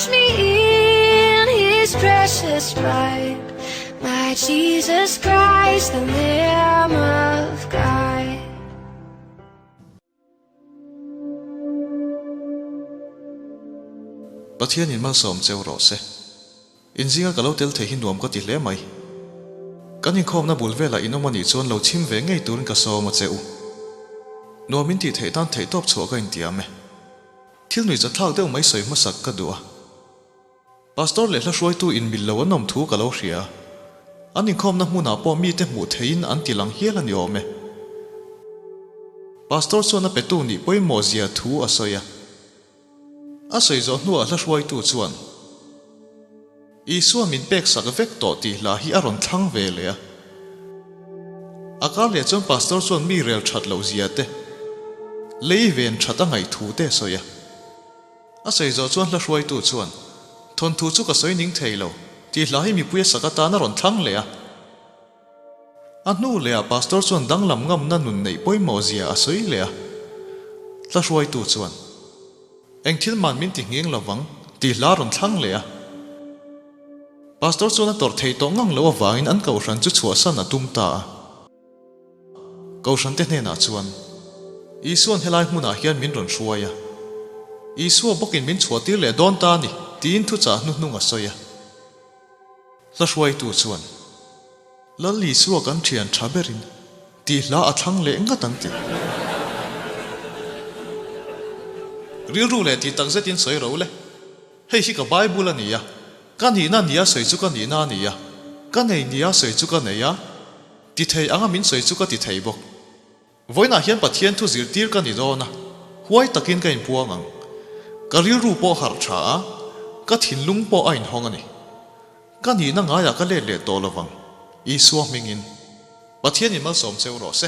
Wash me in his precious blood. My Jesus Christ, the Lamb of God. Pathian in malsawm cheu rawh se. In zinga ka lo tel thei hi nuam ka ti hle mai. Kan inkhawmna bul velah in awm a nih chuan lo chhim ve ngei turin ka sawm a che u. Nuam in tih theih tan theihtawp chhuah ka intiam e. Thil nuihza thlak deuh mai sawi hmasak ka duh a. Pastor leh hla hruaitu in mil lo an awm thu ka lo hria a. An inkhawmna hmunah pawh mite hmuh theihin an ti lang hial a ni awm e. Pastor chuan a petu nih pawimawh zia thu a sawi a. A sawi zawh hnuah hla hruaitu chuan, Isua min pek sak vek tawh tih hla hi a rawn thlang ve leh a. A kar leh chuan Pastor chuan mi rel that loh zia te, lei ven that a ngaih thu te a sawi a. A sawi zawh chuan hla hruaitu chuan, Thawnthu chu ka sawi ning thei lo, tih hla hi mipui a sak atan a rawn thlang leh a. A hnu lehah Pastor chuan danglam ngamna nun neih pawimawh zia a sawi leh a. Hla hruaitu chuan, Eng thil man min ti nghing lovang, tih hla rawn thlang leh a. Pastor chuan a tawrh thei tawh ngang loh avangin an kohhran chu chhuahsan a tum ta a. Kohhran te hnenah chuan, Isua'n helai hmunah hian min rawn hruai a. Isua bawkin min chhuahtir leh dawn ta a ni, tiin thuchah hnuhnung a sawi a. Hla hruaitu chuan, Lal Isua kan thian tha berin tih hla a thlang leh ngat an ti. Rilru leh tih tak zetin sawi ro le. Hei hi ka Bible a ni a, ka nihna nia sawi chu ka nihna a ni a, ka nei nia sawi chu ka nei a, ti thei anga min sawi chu ka ti thei bawk. Vawiinah hian Pathian thu zirtir ka ni dawn a, huai takin ka inpuang ang. Ka rilru pawh harh tha a, ka thinlung pawh a inhawng a ni. Ka nihna ngaiah ka let leh tawh lovang, Isua hmingin. Pathian in malsawm cheu rawh se.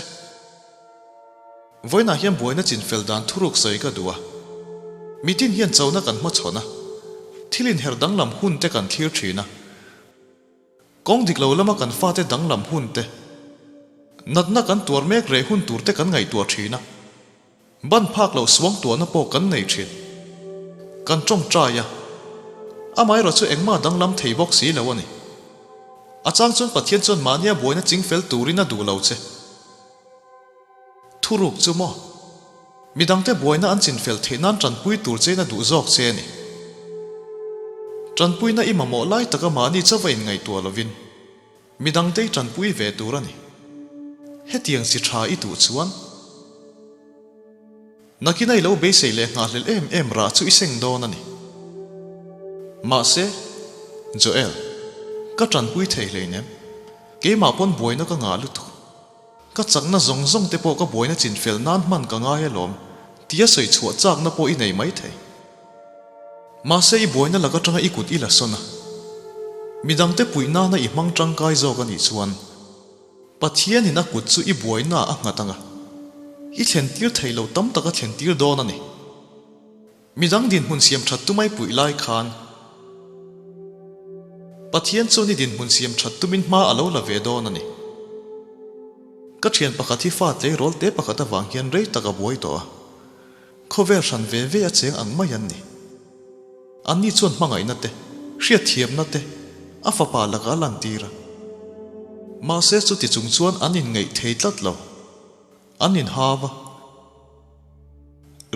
Vawiinah hian buaina chinfel dan thuruk sawi ka duh a. Mitin hian chona kan hmachhawn a, thil inher danglam hun te kan thlir thin a. Kawng dik lo lama kan fate danglam hun te, natna kan tuar mek reh hun tur te kan ngaihtuah thin a, ban phak loh suang tuahna pawh kan nei thin. Kan tawngtai a, amaherawh chu engmah danglam thei bawk si lo a ni. A chang chuan Pathian chuan mahnia buaina chingfel turin a duh lo che. Thuruk chu maw? Midangte buaina an chinfel theih nan tanpui tur chein a duh zawk che a ni. Tanpuina i mamawh lai taka mahni chauh a inngaihtuah lovin, midangte i tanpui ve tur a ni. Hetiang chi tha i duh chuan, nakina i lo beisei leh nghahhlelh em em rah chu i seng dawn a ni. Mahse, Joel, ka tanpui thei hleinem. Keimah pawn buaina ka ngah lutuk. Ka chakna zawng zawng te pawh ka buaina chinfel nan hman ka ngai alawm, tia sawi chhuah chakna pawh i nei maithei. Mahse i buaina lak atanga i kut i la sawn a, midangte puih nana i hmang tangkai zawk a nih chuan Pathianin a kut chu i buaina a nghat anga, i thlentir theih loh tam tak a thlentir dawn a ni. Midang dinhmun siam that tumai puih lai khan Pathian chuan i dinhmun siam that tumin hma a lo la ve dawn a ni. Ka thian pakhat hi fa tleirawl te pakhat avang hian rei tak a buai tawh a, khawvel hran ve ve a cheng ang mai an ni. Anni chuan hmangaihna te, hriatthiamna te a fapa lakah a lantir a. Mahse chuti chung chuan an inngeih thei tlat lo. An inhau a.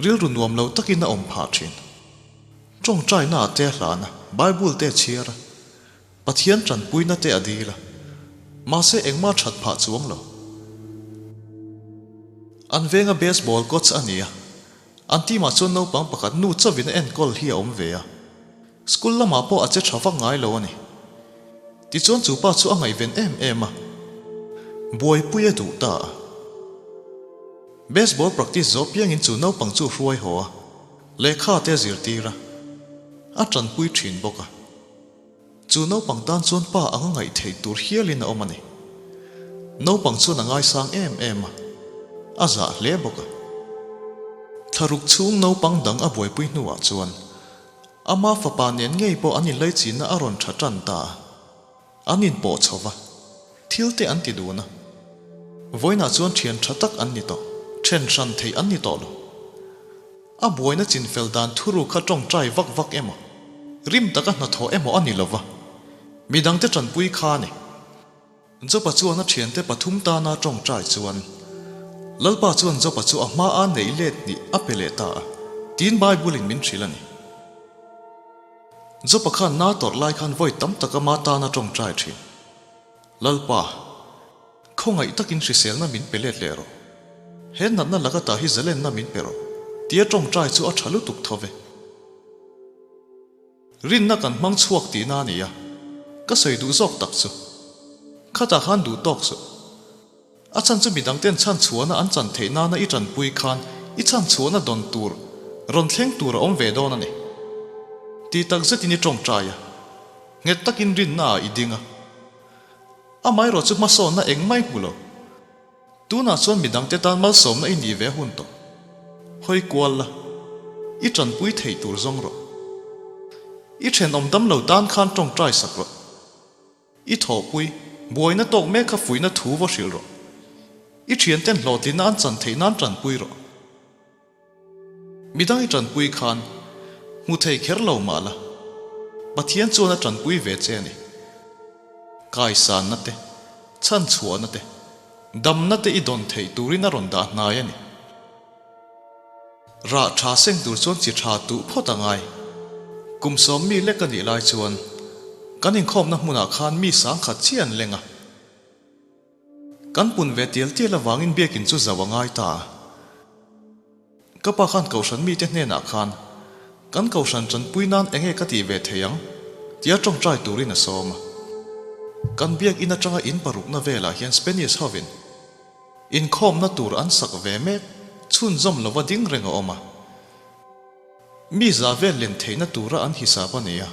Rilru nuam lo takin a awm phah thin. Tawngtaina ah te a hlan a, Bible te a chhiar a, Pathian tanpuina te a dil a, mahse engmah that phah chuang lo. An venga baseball coach a ni a, an team ah chuan naupang pakhat nu chauhin a enkawl hi a awm ve a, school lamah pawh a che tha vak ngai lo a ni. Tichuan chu pa chu a ngaihven em em a, buaipui a duh ta a. Baseball practice zawh piangin chu naupang chu hruai haw a, lehkha te a zirtir a, a tanpui thin bawk a. Chu naupang tan chuan pa ang a ngaih theih tur hialin a awm a ni. Naupang chuan a ngaisang em em a, a zah hle bawk a. Thlaruk chhung naupang dang a buaipui hnuah chuan ama fapa nen ngei pawh an inlaichinna a rawn tha tan ta a. An inpawh chho va, thil te an ti dun a. Vawiinah chuan thian tha tak an ni tawh, then hran theih an ni tawh lo. A buaina chinfel dan thuru kha tawngtai vak vak emaw? Rim taka hnathawh emaw a ni lova, midangte tanpui kha a ni. Jopa chuan a thiante pathum tana tawngtai chuan, Lalpa chuan Jopa chu a hmaa neih let hnih a pe leh ta a, tiin Bible-in min hrilh a ni. Jopa khan na tawrh lai khan vawi tam tak ama tana tawngtai thin. Lalpa, khawngaih takin hriselna min pe let leh rawh. He natna laka tah hi zalenna min pe rawh, tia tawngtai chu a tha lutuk tho ve. Rinna kan hmang chhuak tihna a ni a, ka sawi duh zawk tak chu. Khatah khan duh tawk suh. A chhan chu midangten chhan chhuahna an chan theih nana i tanpui khan i chhan chhuahna dawn tur rawn thleng tur a awm ve dawn a ni. Ti tak zetin i tawngtai a, nghet takin rinna ah i ding a. Amaherawh chu hmasawnna engmah i hmu lo. Tunah chuan midangte tan malsawmna i nih ve hun tawh. Hawi kual la, i tanpui thei tur zawng rawh. I thenawm damlo tan khan tawngtai sak rawh. I thawhpui, buaina tawk mek kha fuihna thu va hrilh rawh. I thianten hlawhtlinna an chan theih nan tanpui rawh. Midang i tanpui khan hmu thei kher lo mah la, Pathian chuan a tanpui ve che a ni. Kaisanna te, chhanchhuahna te, damna te i dawn theih turin a rawn dah hnai a ni. Rah tha seng tur chuan chi tha tuh phawt a ngai. Kum sawmmi lek a nih lai chuan kan inkhawmna hmunah khan mi sangkhat chiah an leng a. Kan pun ve tial tial avangin biakin chu zau a ngai ta a. Ka pa khan kohhran mite hnenah khan kan kohhran tanpui nan enge ka tih ve thei ang tia tawngtai turin a sawm a. Kan biakin atanga in parukna velah hian Spanish hovin Inkhawmna tur an sak ve mek, chhunzawm lova ding reng a awm a. Mi za vel len theihna tura an hisap a ni a.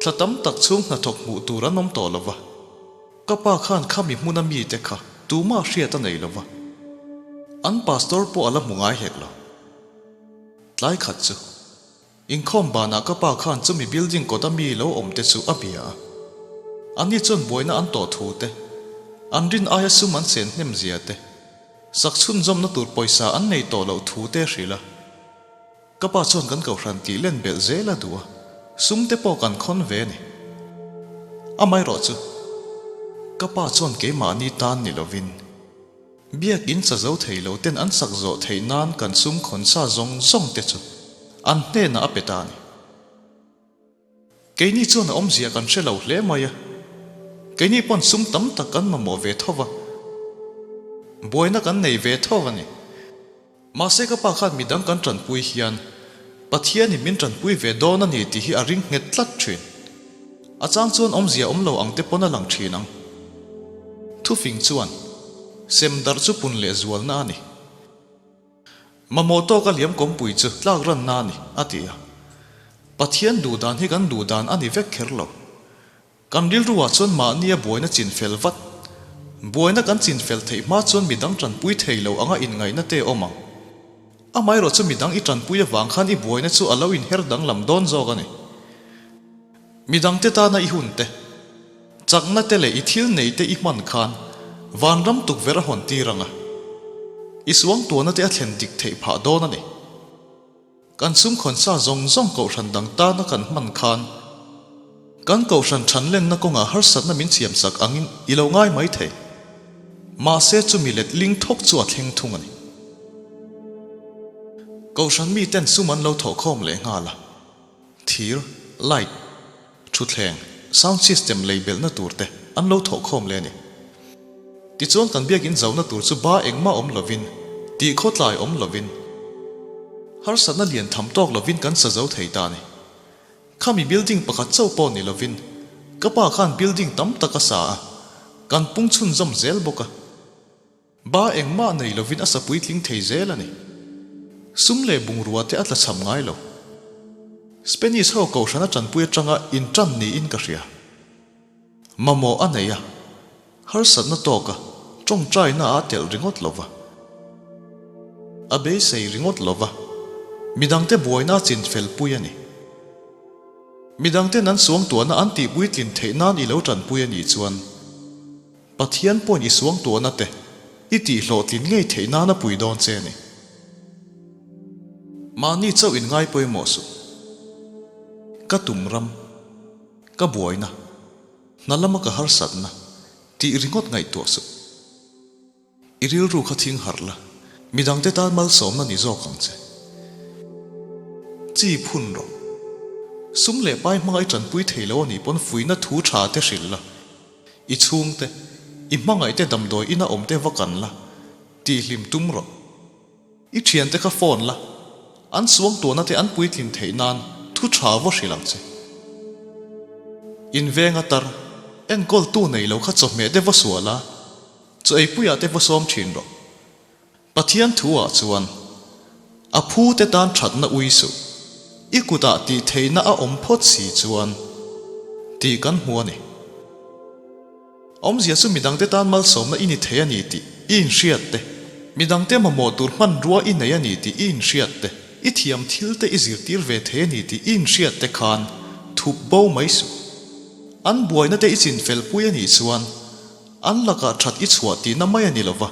Thla tam tak chhung hnathawk hmuh tur an awm tawh lova. Ka pa khan khami hmuna mite kha tumah hriat a nei lova. An pastor pawh a la hmu ngai hek lo. Tlai khat chu. Inkhawm banah ka pa khan chumi building kawta mi lo awm te chu a bia a. Anni chuan buaina an tawh thu te, an rin aia sum an chen hnem zia te, sak chhunzawmna tur pawisa an nei tawh loh thu te hrilh a. Ka pa chuan kan kohhran tih len belh zel a duh a, sum te pawh kan khawn ve a ni. Amaherawh chu, ka pa chuan keimahni tan ni lovin, Biakinn sa zo thei lo ten an sak zawh theih nan kan sum khawn sa zawng zawng te chu an hnenah a pe ta a ni. Keini chuan a awmzia kan hre lo hle mai a, keini pawn sum tam tak kan mamawh ve tho va, buaina kan nei ve tho a ni. Mahse ka pa khan midang kan tanpui hian Pathianin min tanpui ve dawn a ni tih hi a ring nghet tlat thin. A chang chuan awmzia awm lo ang te pawn a lang thin ang. Thufing chuan sem darh chu pun leh zualna a ni. Mamawh tawka liam kawngpui chu tlak ranna a ni, a ti a. Pathian duhdan hi kan duhdan a ni vek kher lo. Kan rilruah chuan mahnia buaina chinfel vat, buaina kan chinfel theih hma chuan midang tanpui thei lo anga inngaihna te awm ang. Amaherawh chu midang i tanpui avang khan i buaina chu a lo inher danglam dawn zawk a ni. Midangte tana i hun te, chakna te leh i thil nei te i hman khan vanram tukverh a hawn tir ang a, i suangtuahna te a thlen dik theih phah dawn a ni. Kan sum khawnsa zawng zawng kohhran dang tana kan hman khan kan kohhran thanlenna kawngah harsatna min siamsak angin i lo ngai mai thei. Mahse chumi let ling thawk chu a thleng thung a ni. Kohhran miten sum an lo thawhkhawm leh nghal a, thir, light, Thutthleng, sound system lei belhna tur te an lo thawhkhawm leh a ni. Tichuan kan biakin zauna tur chu ba engmah awm lovin, tih khawtlai awm lovin, harsatna lian tham tawk lovin kan sa zo thei ta a ni. Khami building pakhat chauh pawh ni lovin, ka pa khan building tam tak a sa a, kan pung chhunzawm zel bawk a. Ba engmah nei lovin a sa puitling thei zel a ni. Sum leh bungrua te a tla cham ngai lo. Spanish ho kohhran a tanpui atanga intan niin ka hria. Mamawh a nei a, harsatna tawk a, tawngtaina a telh ringawt lova, a beisei ringawt lova, midangte buaina a chinfel pui a ni. Midangten an suangtuahna an tihpuitlin theih nan i lo tanpui a nih chuan, Pathian pawhin i suangtuahna te i tih hlawhtlin ngei theih nan a pui dawn che a ni. Mahni chauh in ngai pawimawh suh. Ka tum ram, ka buaina, hna lama ka harsatna tih ringawt ngaihtuah suh. I rilru kha thing harh la, midangte tan malsawmna ni zawk ang che. Chi phun rawh. Sum leh pai hmanga i tanpui thei lo a nih pawn fuihna thu tha te hrilh la. I chhungte, i hmangaihte damdawi ina awm te va kan la, tihhlim tum rawh. I thiante kha phone la, an suang tuahna te an puitlin theih nan thu tha vaw hrilh ang che. In veng a tar, enkawltu nei lo kha chawhmeh te va sual a, chaw eipuiah te va sawm thin rawh. Pathian thu ah chuan, A phu te tan thatna ui suh, i kutah tih theihna a awm phawt si chuan, tih kan hmu a ni. Awmzia chu midangte tan malsawmna i ni thei a ni tih i inhriat te, midangte mamawh tur hmanrua i nei a ni tih i inhriat te, i thiam thil te i zirtir ve thei a ni tih i inhriat te khan thup bo mai suh. An buaina te i chinfel pui a nih chuan an lakah that i chhuah tihna mai a ni lova,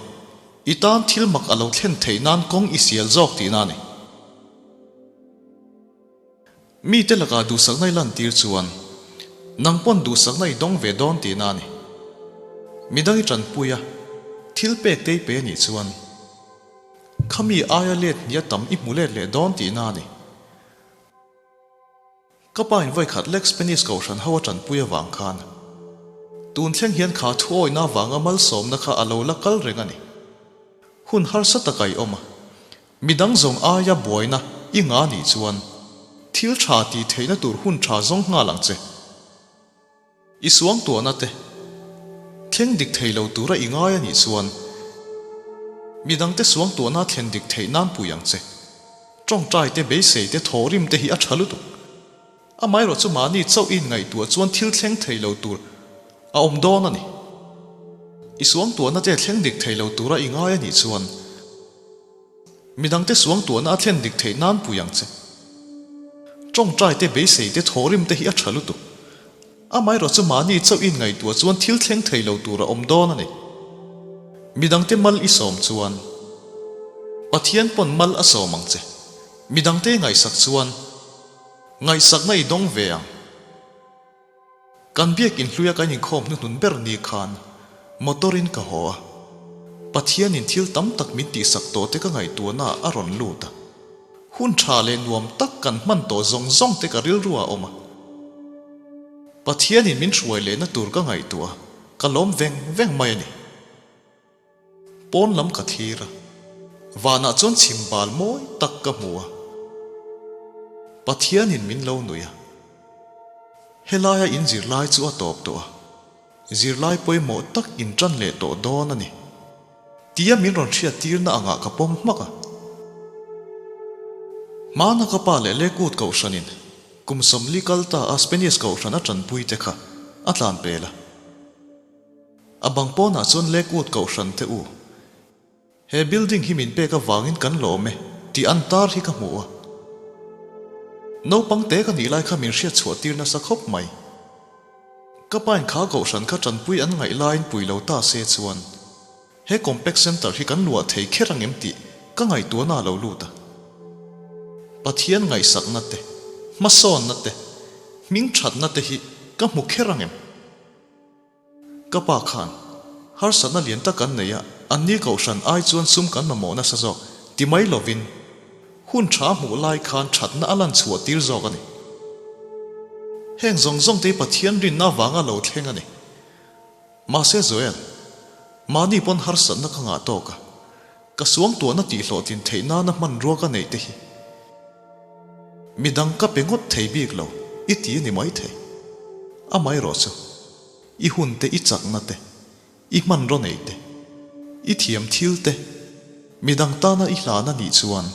i tan thil mak a lo thlen theih nan kawng i sial zawk tihna a ni. Mite lakah duhsakna i lantir chuan nang pawn duhsakna i dawng ve dawn tihna a ni. Midang i tanpui a, thil pek te i pe anih chuan khami aia let hnih a tam i hmu let leh dawn tihna a ni. Ka pa in vawikhat lek Spanish kohhran ho a tanpui avang khan tun thleng hian kha thuawihna avanga malsawmna kha a lo la kal reng a ni. Hun harsa taka i awm a, Midang zawng aia buaina i ngah nih chuan thil tha tih theihna tur hun tha zawng nghal ang che. I suang tuahna te thleng dik thei lo tura i ngai a nih chuan midangte suang tuahna thlen dik theih nan pui ang che. Tawngtai te beisei te thawhrim te hi a tha lutuk. Amaherawh chu mahni chauh i inngaihtuah chuan thil thleng thei lo tur a awm dawn a ni. I suang tuahna te thleng dik thei lo tura i ngai a nih chuan Midangte suangtuahna a thlen dik theih nan pui ang che. Tawngtai te, beisei te, thawhrim te hi a tha lutuk. Amaherawh chu mahni chauh i inngaihtuah chuan thil thleng thei lo tur a awm dawn a ni. Midangte mal i sawm chuan Pathian pawn mal a sawm ang che. Midangte i ngaihsak chuan ngaihsakna i dawng ve ang. Kan biak inhluia kan inkhawm hnuhnun ber ni khan motor in ka haw a, Pathianin thil tam tak min tihsak tawh te ka ngaihtuahna ah a rawn lut a, hun tha leh nuam tak kan hman tawh zawng zawng te ka rilru ah a awm a. Pathianin min hruai lehna tur ka ngaihtuah a, ka lawm veng veng mai a ni. Pawn lam ka thlir a, vanah chuan chhim bal mawi tak ka hmu a, Pathianin min lo nuih a, helaia in zirlai chu a tawp tawh a, zirlai pawimawh tak in tan leh tawh dawn a ni tia min rawn hriattirna angah ka pawm hmak a. Hmana ka pa leh Lekut kohhranin kum 40 kal ta a Spanish kohhran a tanpuite kha a tlan pel a. A bang pawnah chuan Lakewood kohhran te u, he building hi min pek avangin kan lawm e tih an tar hi ka hmu a. Naupang te ka nih lai kha min hriat chhuah tir nasa khawp mai. Ka pain kha kohhran kha tanpui an ngaih laiin pui lo ta se chuan he compact center hi kan luah thei kher ang em tih ka ngaihtuahna a lo lut a. Pathian ngaihsakna te, hmasawnna te, hming thatna te hi ka hmu kher ang em? Ka pa khan, harsatna lian tak an nei a, anni kohhran ai chuan sum kan mamawh nasa zawk, ti mai lovin, hun tha hmuh lai khan thatna a lan chhuah tir zawk a ni. Heng zawng zawng te hi Pathian rinna avanga lo thleng a ni. Mahse Joel, mahni pawn harsatna ka ngah tawk a, ka suangtuahna tihhlawhtlin theih nana hmanrua ka neih te hi midang ka pe ngawt thei bik lo i ti a ni maithei. Amaherawh chu. I hun te, i chakna te, i hmanraw nei te, i thiam thil te, midang tana i hlan a nih chuan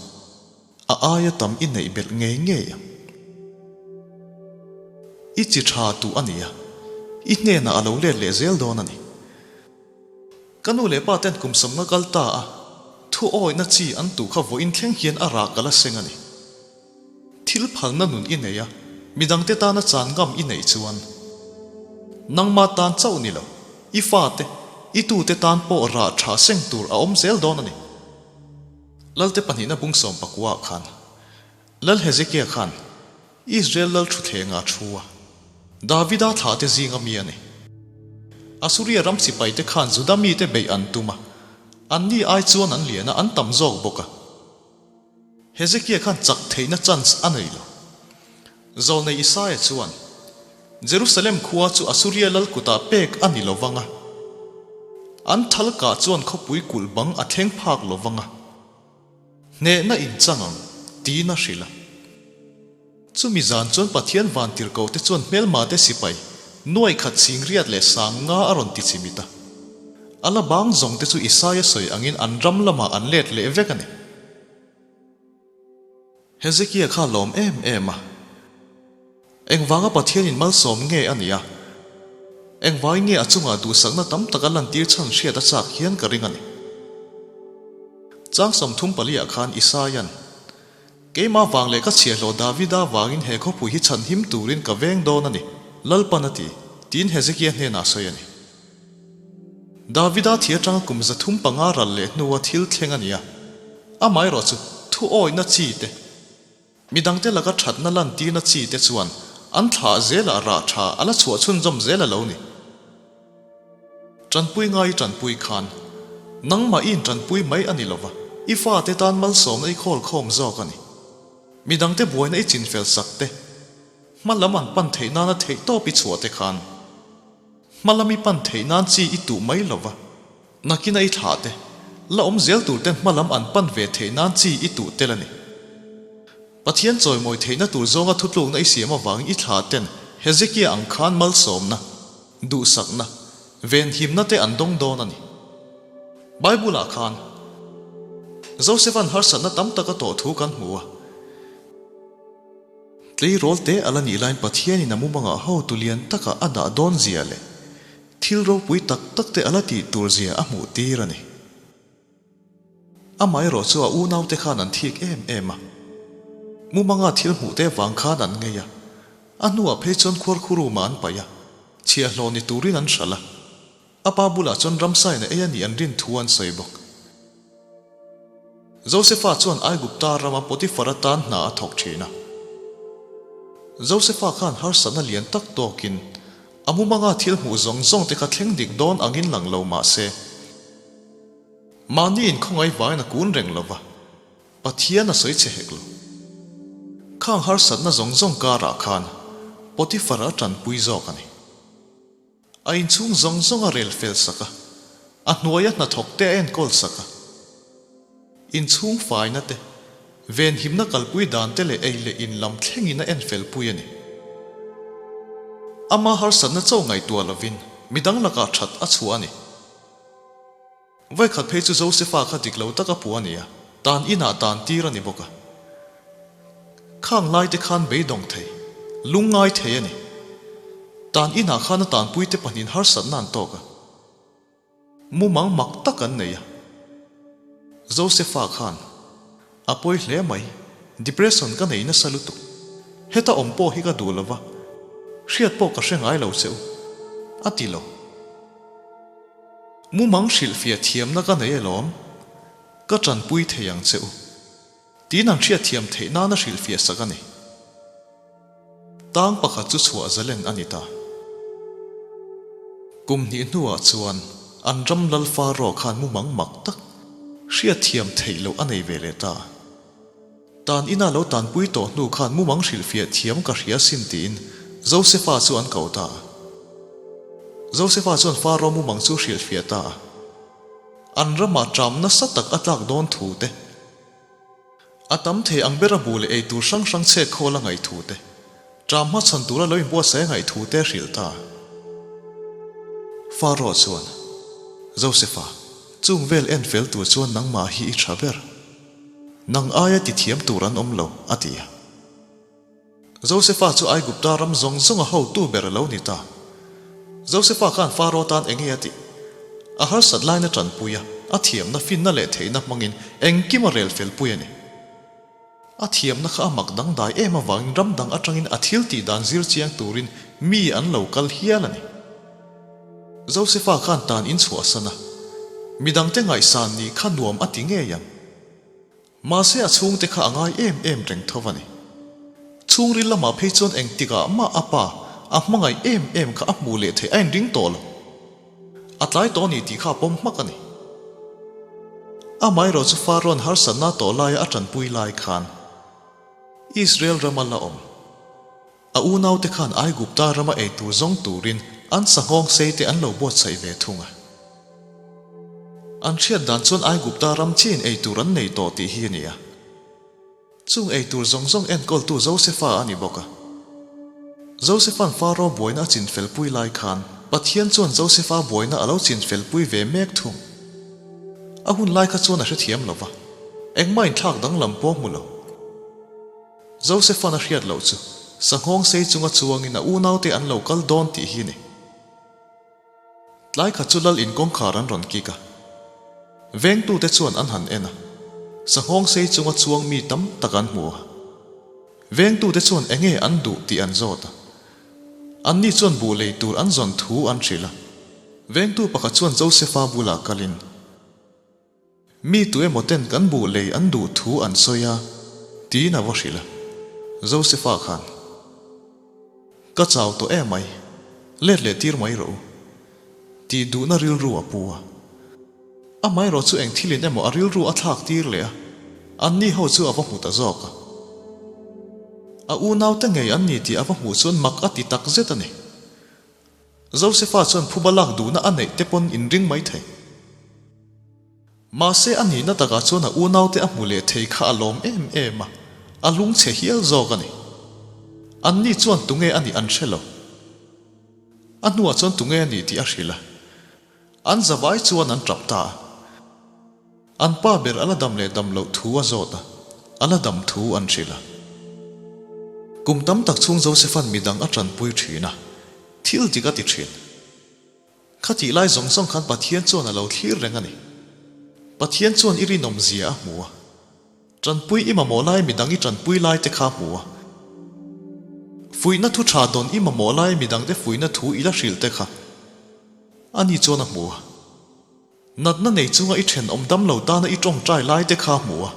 a aia tam i neih belh ngei ngei ang. I chi tha tuh a ni a, i hnenah a lo let leh zel dawn a ni. Ka nu leh pa ten kum 50 kal ta a, thu awihna chi an tuh kha vawiin thleng hian a rah ka la seng a ni. Thil phalna nun i nei a, midangte tana chan ngam i neih chuan nangma tan chauh ni lo, i fate, i tute tan pawh rah tha seng tur a awm zel dawn a ni. Lalte pahnihna bung 19 ah khan Lal Hezekia khan. Israel lal thutthlengah a thu a. Davida thlahte zinga mi a ni. Asuria ram sipaite khan Juda mite beih an tum a, anni ai chuan an lian a, an tam zawk bawk a. Hezekia khan chak theihna chance a nei lo. Zawlnei Isaia chuan, Jerusalem khua chu Asuria lal kutah pek a ni lo vang a, an thal kah chuan khawpui kulh bang a thleng phak lo vang a, hnehna inchang ang, tiin a hrilh a. Chumi zan chuan Pathian vantirhkohte chuan hmelmate sipai nuai khat chingriat leh sang nga a rawn ti chimit a. A la bang zawngte chu Isaia sawi angin an ram lamah an let leh vek a ni. Hezekia kha lawm em em a. Engvanga Pathianin malsawm nge a nih a? Engvangin nge a chungah duhsakna tam tak a lantir chhan hriat a chak hian ka ring a ni. Chang 34 ah khan Isaia'n, Keimah vang leh ka chhiahhlawh Davida vangin he khawpui hi chhanhim turin ka veng dawn a ni, Lalpan a ti, tiin Hezekia hnenah a sawi a ni. Davida thi atanga kum 305 ral leh hnua thil thleng a ni a, amaherawh chu thu awihna chi te, midangte laka thatna lantirna chi te chuan an thlah zelah rah tha a la chhuah chhunzawm zel a lo ni. Tanpui ngai i tanpui khan nangmah i intanpui mai a ni lova, i fate tan malsawmna i khawl khawm zawk a ni. Midangte buaina i chinfel sak te, hma lam an pan theih nana theih tawp i chhuah te khan hma lam i pan theih nan chi i tuh mai lova, nakina i thlah te, la awm zel tur ten hma lam an pan ve theih nan chi i tuh tel a ni. Pathian chawimawi theihna tur zawnga thutlukna i siam avangin i thlah ten Hezekia ang khan malsawmna, duhsakna, venhimna te an dawng dawn a ni. Bible-ah khan Joseph-a'n harsatna tam tak a tawh thu kan hmu a. Tleirawl te a la nih laiin Pathianin a mumangah hotu lian taka a dah dawn zia leh thil ropui tak tak te a la tih tur zia a hmuh tir a ni. Amaherawh chu a unaute khan an thik em em a. Mumanga thil hmuh te vang khan an ngei a. A hnuah phei chuan khuarkhurumah an paih a, chhiahhlawh ni turin an hralh a. A pa bulah chuan ramsain a ei a nih an rin thu an sawi bawk. Josefa chuan Aigupta rama Potifar atan hna a thawk thin a. Josefa khan harsatna lian tak tawkin a mumanga thil hmuh zawng zawng te kha thleng dik dawn angin lang lo mah se, Mahni inkhawngaih vangin a kun reng lo va, Pathian a sawi che hek lo. Khang harsatna zawng zawng karah khan Potiphar a tanpui zawk a ni. A inchhung zawng zawng a rel fel sak a, a hnuaia hnathawk te a enkawl sak a. Inchhung faina te, venhimna kalpui dan te leh ei leh in lam thlengin a enfel pui a ni. Ama harsatna cho ngaihtuah lovin midang lakah that a chhuah a ni. Vaikhat phei chu Josefa kha dik lo taka puh a ni a, tan inah tan tir a ni bawk a. Khang lai te khan beidawng thei, lungngai thei a ni. Tan inah khan a tanpui te pahnihin harsatna an tawk a. Mumang mak tak an nei a. Josefa khan, A pawi hle mai, depression ka nei nasa lutuk. Heta awm pawh hi ka duh lo va, hriat pawh ka hre ngai lo che u, a ti lo. Mumang hrilhfiah thiamna ka nei alawm, ka tanpui thei ang che u. Tiin an hriatthiam theih nana hrilhfiah sak a ni. Tang pakhat chu chhuah zalen a ni ta. Kum hnih hnuah chuan an ram lal Faro khan mumang mak tak hriatthiam theih loh a nei ve leh ta. Tan ina lo tanpui tawh hnu khan mumang hrilhfiah thiam ka hria sin tiin Josefa chu an ko ta a. Josefa chuan Faro mumang chu hrilhfiah ta a. An ramah ṭam nasa tak a tlak dawn thu te, a tam thei ang bera bu leh ei tur hrang hrang chhek khawl a ngaih thu te, ṭam hmachhawn tura lo inbuatsaih a ngaih thu te a hrilh ta a. Faro chuan, Josefa, chung vel en fel tur chuan nangmah hi i ṭha ber. Nang aia ti thiam tur an awm lo, a ti a. Josefa chu Aigupta ram zawng zawnga hotu ber a lo ni ta. Josefa khan Faro tan eng nge a tih? A harsat laina tanpui a, a thiamna finna leh theihna hmangin engkim a rel fel pui a ni. A thiamna kha a mak dangdai em avangin ram dang atangin a thil tih dan zir chiang turin mi an lo kal hial a ni. Josefa khan tan inchhuahsan a, midangte ngaihsan nih kha nuam a ti ngei ang. Mahse a chhungte kha a ngai em em reng tho a ni. Chhungril lamah phei chuan engtikah mah a pa a hmangaih em em kha a hmuh leh theih a inring tawh lo. A tlai tawh a ni tih kha a pawm hmak a ni. Amaherawh chu Pharaoh-a'n harsatna a tawh laia a tanpui lai khan Israel rama la awm. A unaute khan Aigupta rama ei tur zawng turin an sanghawng sei te an lo buatsaih ve thung a. An hriat dan chuan Aigupta ram chiin ei tur an nei tawh tih hi a ni a. Chung ei tur zawng zawng enkawltu Josefa a ni bawk a. Josefa'n Faro buaina a chinfelpui lai khan Pathian chuan Josefa buaina a lo chinfelpui ve mek thung. A hun lai kha chuan a hrethiam lo va, engmah inthlak danglam pawh hmu lo. Josefa'n a hriat loh chu sanghawng sei chunga chuangin a unaute an lo kal dawn tih hi a ni. Tlai khat chu lal in kawngkhar an rawn kik a, vengtute chuan an han en a, sanghawng sei chunga chuang mi tam tak an hmu a. Vengtute chuan enge an duh tih an zawt a, anni chuan buh lei tur an zawn thu an hrilh a. Vengtu pakhat chuan Josefa bulah kalin, Mi tu emaw ten kan buh lei an duh thu an sawi a, tiin a va hrilh a. Josefa khan, Ka chau tawh emai, let leh tir mai rawh u, tih duhna rilru a pu a. Amaherawh chu eng thilin emaw a rilru a thlak tir leh a, anni ho chu a va hmu ta zawk a. A unaute ngei an ni tih a va hmuh chuan mak a ti tak zet a ni. Josefa chuan phuba lak duhna a neih te pawn inring mai thei. Mahse a nihna takah chuan a unaute a hmu leh thei kha a lawm em em a, a lungchhe hial zawk a ni. Anni chuan tunge a nih an hre lo. A hnuah chuan tunge a nih tih a hrilh a. An zavai chuan an tap ta a. An pa ber a la dam leh dam loh thu a zawt a, a la dam thu an hrilh a. Kum tam tak chhung Josepha'n midang a tanpui thin a, thil dik a ti thin. Khatih lai zawng zawng khan Pathian chuan a lo thlir reng a ni. Pathian chuan i rinawm zia a hmu a. Tanpui i mamawh lai midang i tanpui lai te kha hmu a. Fuihna thu tha dawn i mamawh lai midangte fuihna thu i la hrilh te kha ani chuan a hmu a. Natna nei chunga i thenawm dam lo tana i tawngtai lai te kha hmu a.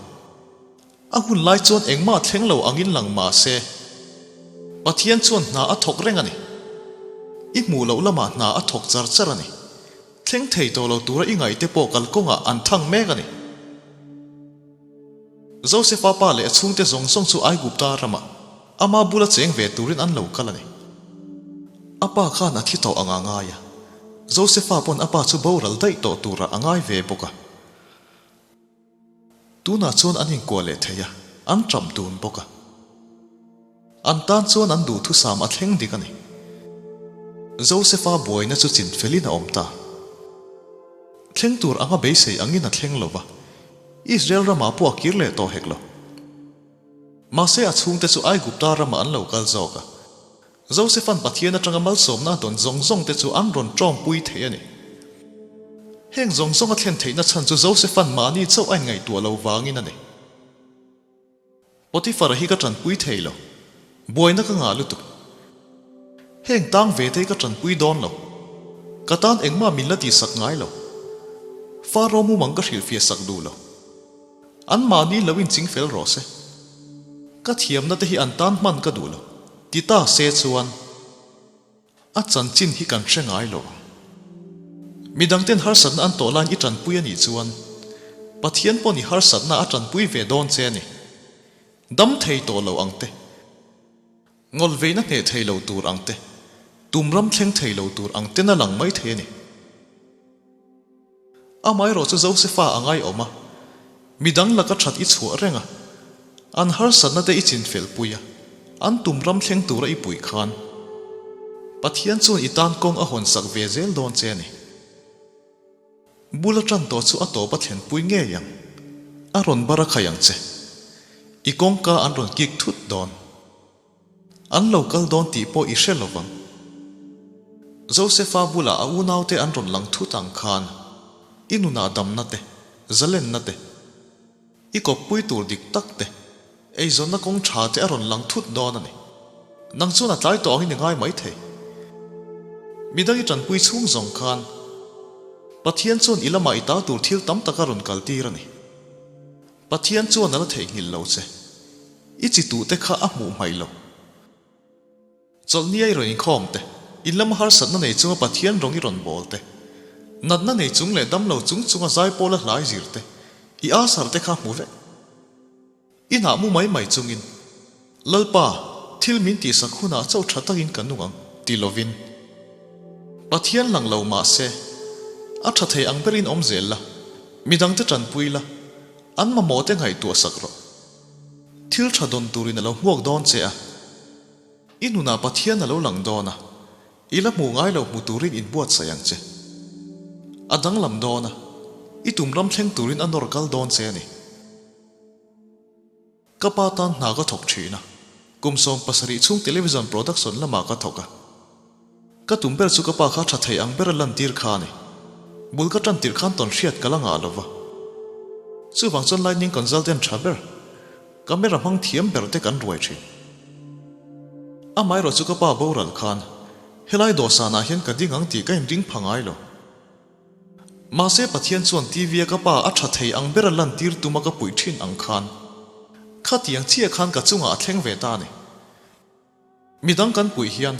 A hun lai chuan engmah thleng lo angin lang mah se, Pathian chuan hna a thawk reng a ni. I hmuh loh lamah hna a thawk char char a ni. Thleng thei tawh lo tura i ngaihte pawh kalkawngah an thang mek a ni. Josefa pa leh a chhungte zawng zawng chu Aigupta ramah ama bula cheng ve turin an lo kal a ni. A pa khan a thi tawh anga ngai a, Josefa pawn a pa chu boral daih tawh turah a ngai ve bawk a. Tunah chuan an inkuah leh thei a, an ṭap dun bawk a. An tan chuan an duhthusam a thleng dik a ni. Josefa buaina chu chin felin a awm ta. Thleng tur anga beisei angin a thleng lo va, Israel ramah pawh a kir leh tawh hek lo. Mahse a chhungte chu Aigupta ramah an lo kal zawk a. Josefa'n Pathian atanga malsawmna a dawn zawng zawng te chu an rawn tawngpui thei a ni. Heng zawng zawng a thlen theihna chhan chu Josefa'n mahni chauh a inngaihtuah lo vangin a ni. Potiphar-a hi ka tanpui thei lo. Buaina ka ngah lutuk. Heng tang ve te hi ka tanpui dawn lo. Ka tan engmah min la tihsak ngai lo. Faro mumang ka hrilhfiah sak duh lo. An mahni lo inching fel rawh se. Ka thiamna te hi an tan hman ka duh lo. Ti ta se chuan a chanchin hi kan hre ngai lo ang. Midangten harsatna an tawh laiin i tanpui a nih chuan Pathian pawh ni harsatna a tanpui ve dawn che a ni. Dam thei tawh lo ang te, ngawlveina hneh thei lo tur ang te, tumram thleng thei lo tur ang ten a lang mai thei a ni. Amaherawh chu Josefa a ngaiawm a, midang laka that i chhuah reng a, an harsatna te i chinfel pui a, an tum ram thleng tura i puih khan Pathian chuan i tan kawng a hawn sak ve zel dawn che a ni. Bula tan tawh chu a tawp a thlenpui ngei ang, a rawn bar a khai ang che. I kawngka an rawn kik thut dawn. An lo kal dawn tih pawh i hre lo vang. Josefa bulah a unaute an rawn lang thut ang khan i nunah damna te, zalenna te, i kawppui tur dik tak te, eizawnna kawng tha te a rawn lang thut dawn a ni. Nang chuan a tlai tawh angin i ngai mai thei. Midang i tanpui chhung zawng khan Pathian chuan i lamah i ta tur thil tam tak a rawn kaltir a ni. Pathian chuan a la theihnghilh lo che. I chi tuhte kha a hmuh hmaih lo. Chawlhnia i rawn inkhawm te, in lama harsatna nei chunga Pathian rawng i rawn bawl te, natna nei chung leh damlo chung chunga zaipawla hlai zir te, i asar te kha hmu vek. I hnah mu mai mai chungin, Lalpa, thil min tihsak hunah chauh tha takin ka nung ang, ti lovin. Pathian lang lo mah se, a tha thei ang berin awm zel la, midangte tanpui la, an mamawhte ngaihtuah sak rawh. Thil tha dawn turin a lo hmuak dawn che a. I nunah Pathian a lo lang dawn a, i la hmuh ngai lo hmu turin inbuatsaih ang che. A danglam dawn a, i tum ram thleng turin a nawr kal dawn che a ni. Ka pa tan hna ka thawk thin a, kum 70 chhung television production lamah ka thawk a. Ka tum ber chu ka pa kha tha thei ang ber a lantir kha a ni. Bul ka tan tirh khan tawn hriat ka la ngah lo va. Chuvang chuan lightning consultant tha ber, camera hmang thiam ber te kan ruai thin. Amaherawh chu ka pa boral khan helai dawhsanah hian ka ding ang tih ka inring pha ngai lo. Mahse Pathian chuan TV a ka pa a tha thei ang ber a lantir tuma ka puih thin ang khan khatiang chiah khan ka chungah a thleng ve ta a ni. Midang kan puih hian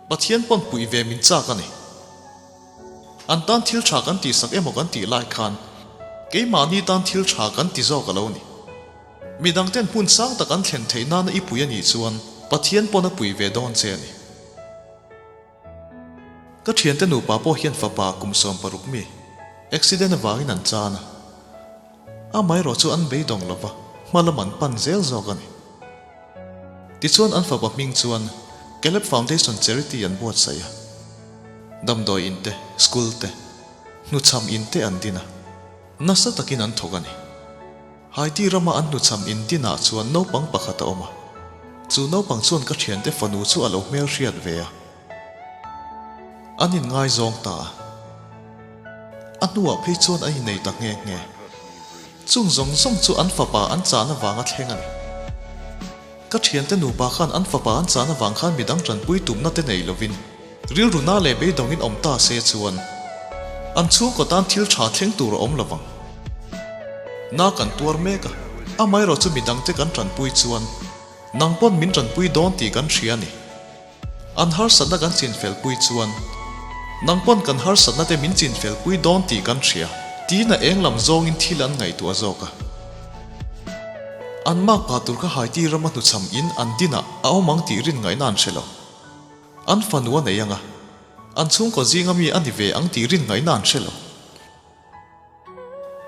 Pathian pawn puih ve min chak a ni. An tan thil tha kan tihsak emaw kan tih lai khan keimahni tan thil tha kan ti zawk a lo ni. Midang ten hmun sang tak an thlen theih nana i pui a nih chuan Pathian pawn a pui ve dawn che a ni. Ka thiante nupa pawh hian fapa kum 60 mi accident avangin an chan a, amaherawh chu an beidawng lova hma lam an pan zel zawk a ni. Tichuan an fapa hming chuan Caleb Foundation Charity an buatsaih a, damdawi in te, school te, hnuchham in te an din a, nasa takin an thawk a ni. Haiti rama an hnuchham in dinah chuan naupang pakhat a awm a, chu naupang chuan ka thiante fanu chu a lo hmelhriat ve a. An inngaizawng ta a, a hnuah phei chuan an innei ta nghe nghe. Chung zawng zawng chu an fapa an chan avanga thleng a ni. Ka thiante nupa khan an fapa an chan avang khan midang tanpui tumna te nei lovin rilru na leh beidawngin awm ta se chuan an chhungkaw tan thil tha thleng tur a awm lovang. Na kan tuar mek a, amaherawh chu midangte kan tanpui chuan nang pawn min tanpui dawn tih kan hria a ni. An harsatna kan chinfel pui chuan nang pawn kan harsatna te min chinfel pui dawn tih kan hria tiin a eng lam zawngin thil an ngaihtuah zawk a. An makpa tur kha Haiti rama hnuchham in an dinah a awm ang tih rin ngaihna an hre lo. An fanu a nei ang a, an chhungkaw zinga mi a ni ve ang tih rin ngaihna an hre lo.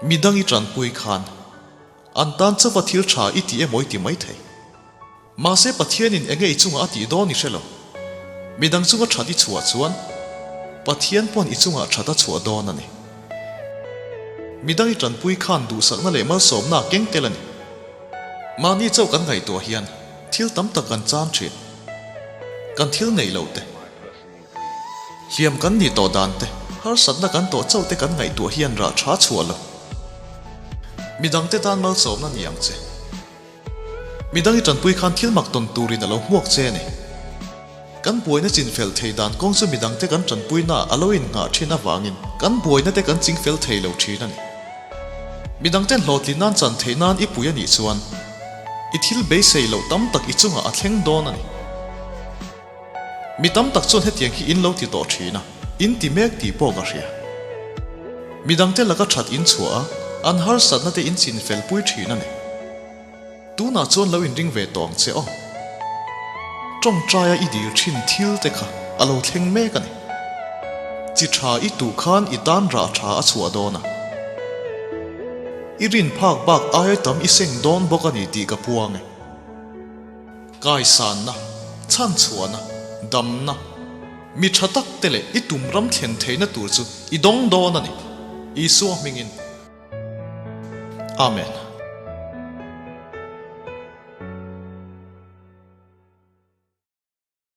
Midang i tanpui khan an tan chauha thil tha i ti emaw i ti maithei. Mahse Pathianin enge i chungah a tih dawn i hre lo. Midang chunga that i chhuah chuan Pathian pawn i chungah that a chhuah dawn a ni. Midang i tanpui khan duhsakna leh malsawmna a keng tel a ni. Mahni chauh kan ngaihtuah hian thil tam tak kan chan thin. Kan thil neih loh te, hliam kan nih tawh dan te, harsatna kan tawh chauh te kan ngaihtuah hian rah tha chhuah lo. Midangte tan malsawmna ni ang che. Midang i tanpui khan thil mak tawn turin a lo hmuak che a ni. Kan buaina chinfel thei dan kawng chu midangte kan tanpuina a lo innghah thin avangin kan buaina te kan chingfel thei lo thin a ni. Midangten hlawhtlin nan chan theih nan i pui a nih chuan i thil beisei loh tam tak i chungah a thleng dawn a ni. Mi tam tak chuan hetiang hi in lo ti tawh thin a, in ti mek tih pawh ka hria. Midangte laka that in chhuah a, an harsatna te in chin fel pui thin a ni. Tunah chuan lo inring ve tawh ang che aw. Tawngtaia i dil thin thil te kha a lo thleng mek a ni. Chi tha i tuh khan i tan rah tha a chhuah dawn a. I rin phak bak aia tam i seng dawn bawk a ni tih ka puang e. Kaisanna, chhanchhuahna, damna, mi tha tak te leh i tum ram thlen theihna tur chu i dawng dawn a ni. Isua hmingin. Amen.